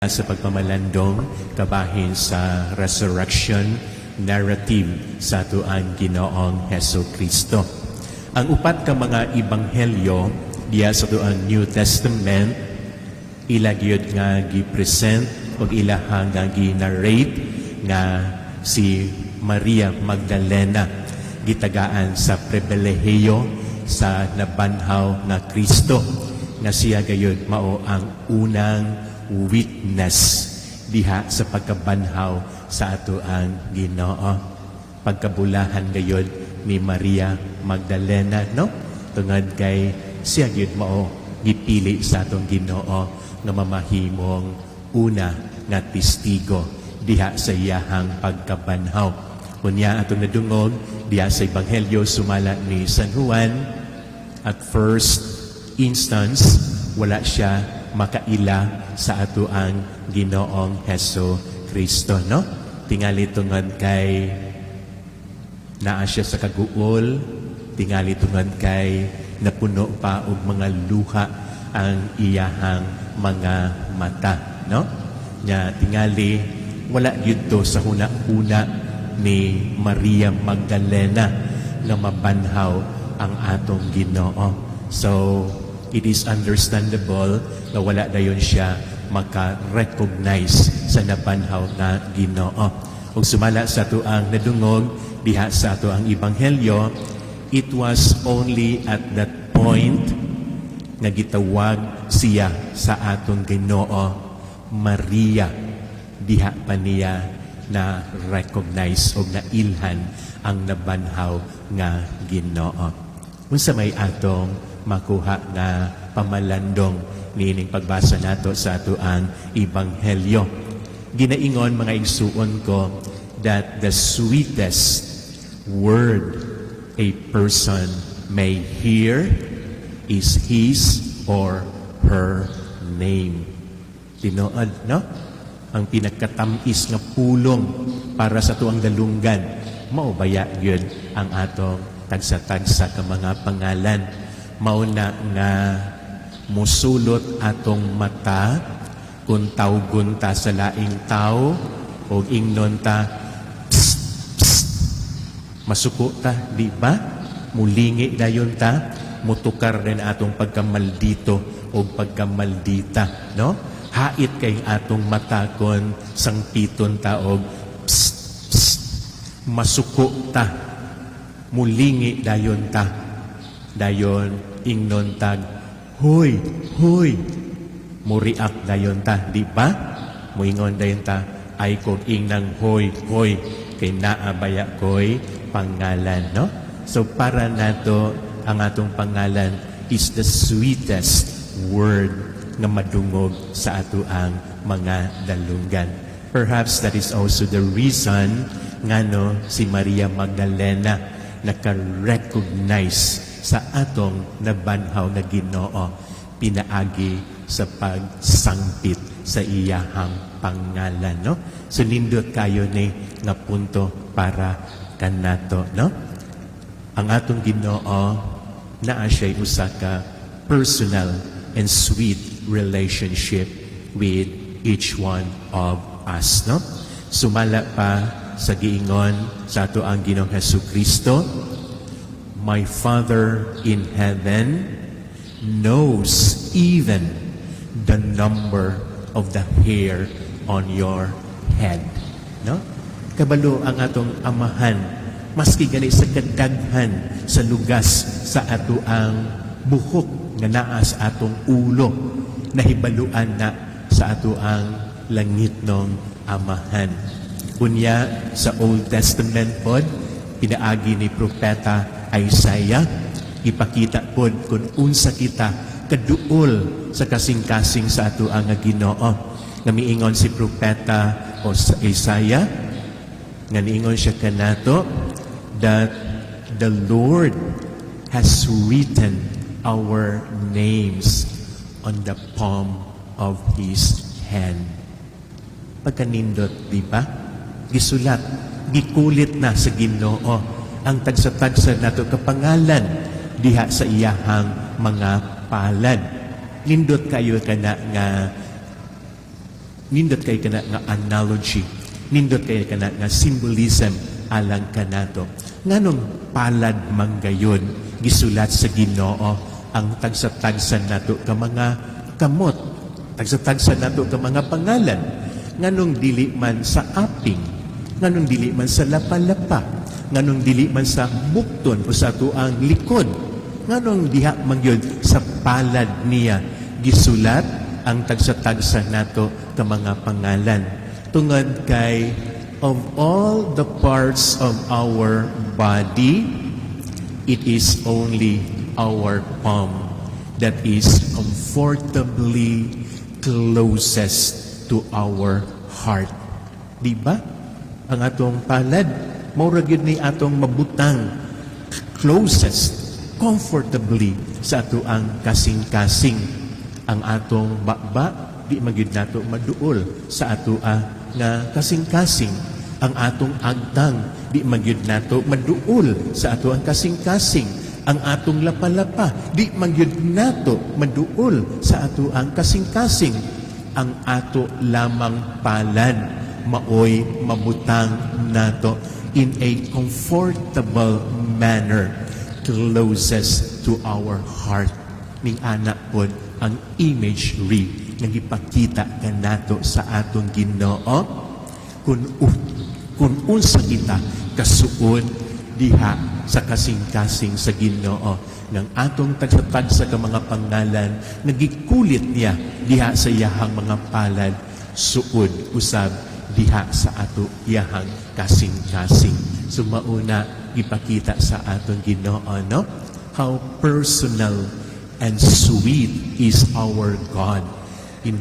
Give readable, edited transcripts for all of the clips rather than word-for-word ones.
Sa pagpamalandong kabahin sa resurrection narrative sa atoang Ginoong Heso Kristo. Ang upat ka mga ebanghelyo diya sa atoang New Testament, ila gyud nga gi-present ug ilaha nga gi-narrate nga si Maria Magdalena gitagaan sa pribilehiyo sa nabanhaw nga Kristo, nga siya gayud mao ang unang witness diha sa pagkabanhaw sa atoang Ginoo. Pagkabulahan gayud ni Maria Magdalena, no? Tungod kay siya gyud mao gipili sa atong Ginoo nga mamahimong una nga testigo diha sa iyahang pagkabanhaw. Unya atong nadungog diha sa Ebanghelyo sumala ni San Juan, at first instance wala siya makaila sa atoang Ginoong Heso Kristo, no? Tingali tungod kay naa siya sa kaguol, tingali tungod kay napuno pa og mga luha ang iyahang mga mata, no? Nya tingali wala gyud to sa huna-huna ni Maria Magdalena nga mabanhaw ang atong Ginoo. So it is understandable na wala dayon siya maka-recognize sa nabanhaw nga Ginoo. Ug sumala sa atoang nadungog diha sa atoang ebanghelyo, it was only at that point nga gitawag siya sa atong Ginoo, "Maria," diha pa niya na recognize o nailhan ang nabanhaw nga Ginoo. Unsa may atong makuha nga pamalandong niining pagbasa nato sa atoang ebanghelyo? Ginaingon, mga igsuon ko, that the sweetest word a person may hear is his or her name. Tinuod, no? Ang pinagkatamis nga pulong para sa atoang dalunggan, mao baya yun ang atong tagsa-tagsa ka mga pangalan. Mao na nga musulot atong mata kung tawgon ta sa laing tao o ingnon ta, "Psst, psst." Masuko ta, di ba? Mulingi dayon ta, mutukar din atong pagkamaldito o pagkamaldita, no? Hait kay atong mata kon sangpiton ta og "Psst, psst." Masuko ta, mulingi dayon ta. Dayon ingnon tag, "Hoy, hoy." Muriak dayon ta, di ba? Muingon dayon ta, "Ay kog ingnang hoy, hoy, kay naa baya ko'y pangalan," no? So para nato, ang atong pangalan is the sweetest word nga madungog sa atoang mga dalunggan. Perhaps that is also the reason ngano si Maria Magdalena naka-recognize sa atong nabanhaw na Ginoo pinaagi sa pagsangpit sa iyahang pangalan, no? So nindot kayo ni nga punto para kanato, no? Ang atong Ginoo, naa siya usa ka personal and sweet relationship with each one of us, no? Sumala pa sa giingon sa atoang Ginoong Hesus Kristo, "My Father in heaven knows even the number of the hair on your head." No? Kabalo ang atong amahan maski gani sa kadaghan sa lugas sa atoang buhok nga naa sa atong ulo, nahibaluan na sa atoang langitnong Amahan. Unya sa Old Testament pod, pinaagi ni Propeta Isaiah, ipakita pod kung unsa kita kaduol sa kasing-kasing sa atoang nga Ginoo. Nga miingon si Propeta o sa Isaiah, nga niingon siya kanato that the Lord has written our names on the palm of His hand. Pagkanindot, di ba? Gisulat, gikulit na sa Ginoo ang tagsa-tagsa nato kapangalan diha sa iyahang mga palad. Nindot kayo kana nga Nindot kay kana nga analogy. Nindot kay kana nga symbolism alang kanato. Nganong palad man gayon gisulat sa Ginoo ang tagsa-tagsa nato ka mga kamot, tagsa-tagsa nato ka mga pangalan? Nganong dili man sa aping, nganong dili man sa lapa-lapa, nganong dili man sa bukton o sa atoang likod, nganong diha man gyud sa palad niya gisulat ang tagsa-tagsa nato ka mga pangalan? Tungod kay of all the parts of our body, it is only our palm that is comfortably closest to our heart. Di ba? Ang atong palad, mao ra gyud ni atong mabutang closest, comfortably sa atoang kasing-kasing. Ang atong baba, di man gyud nato maduol sa atoa nga kasing-kasing. Ang atong agtang, di man gyud nato maduol sa atoang kasing-kasing. Ang atong lapa-lapa, di man gyud nato maduol sa atoang kasing-kasing. Ang ato lamang palad, maoy mabutang nato in a comfortable manner closest to our heart. Ning ana pod ang imagery nga gipakita kanato sa atong Ginoo kung unsa kita kasuod diha sa kasing-kasing sa Ginoo, ng atong tagsa-tagsa ka mga pangalan nga gikulit niya diha sa iyahang mga palad, suod usab diha sa ato iyahang kasing-kasing. So mauna gipakita sa atong Ginoo, no, how personal and sweet is our God in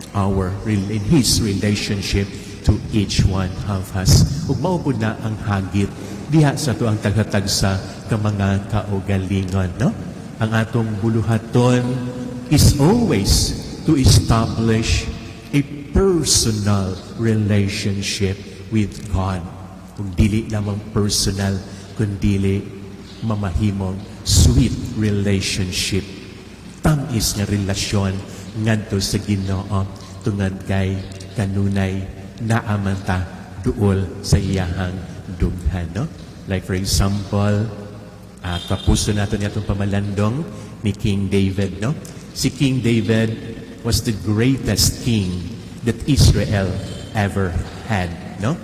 his relationship to each one of us. Ug mao pud na ang hagit diha sa atoang tagsa-tagsa ka mga kaugalingon, no? Ang atong buluhaton is always to establish a personal relationship with God. Kung dili lamang personal, kundili mamahimong sweet relationship. Tamis nga relasyon ngadto sa Ginoo tungod kay kanunay naa man ta duol sa iyahang dughan, no? Like for example, kapuso nato niya itong pamalandong ni King David, no? Si King David was the greatest king that Israel ever had, no?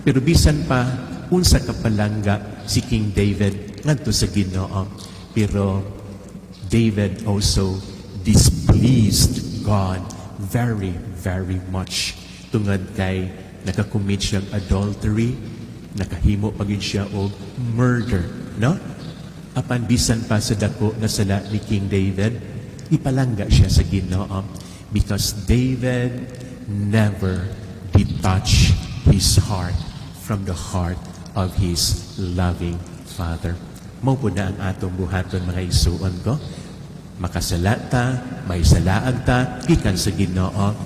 Pero bisan pa unsa ka palangga si King David ngadto sa Ginoo, pero David also displeased God very, very much tungod kay nakakommit siyang adultery, nakahimo pa gyud siya og murder, no? Apan bisan pa sa dako nga sala ni King David, ipalangga siya sa Ginoo because David never detached his heart from the heart of his loving Father. Mao po na ang atong buhaton, mga igsuon ko. Makasala ta, may salaag ta, gikan sa Ginoo,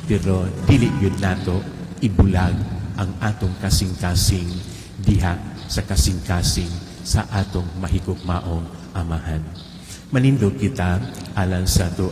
pero dili gyud nato ibulag ang atong kasing-kasing diha sa kasing-kasing sa atong mahigugmaong Amahan. Manindog kita alang sa ato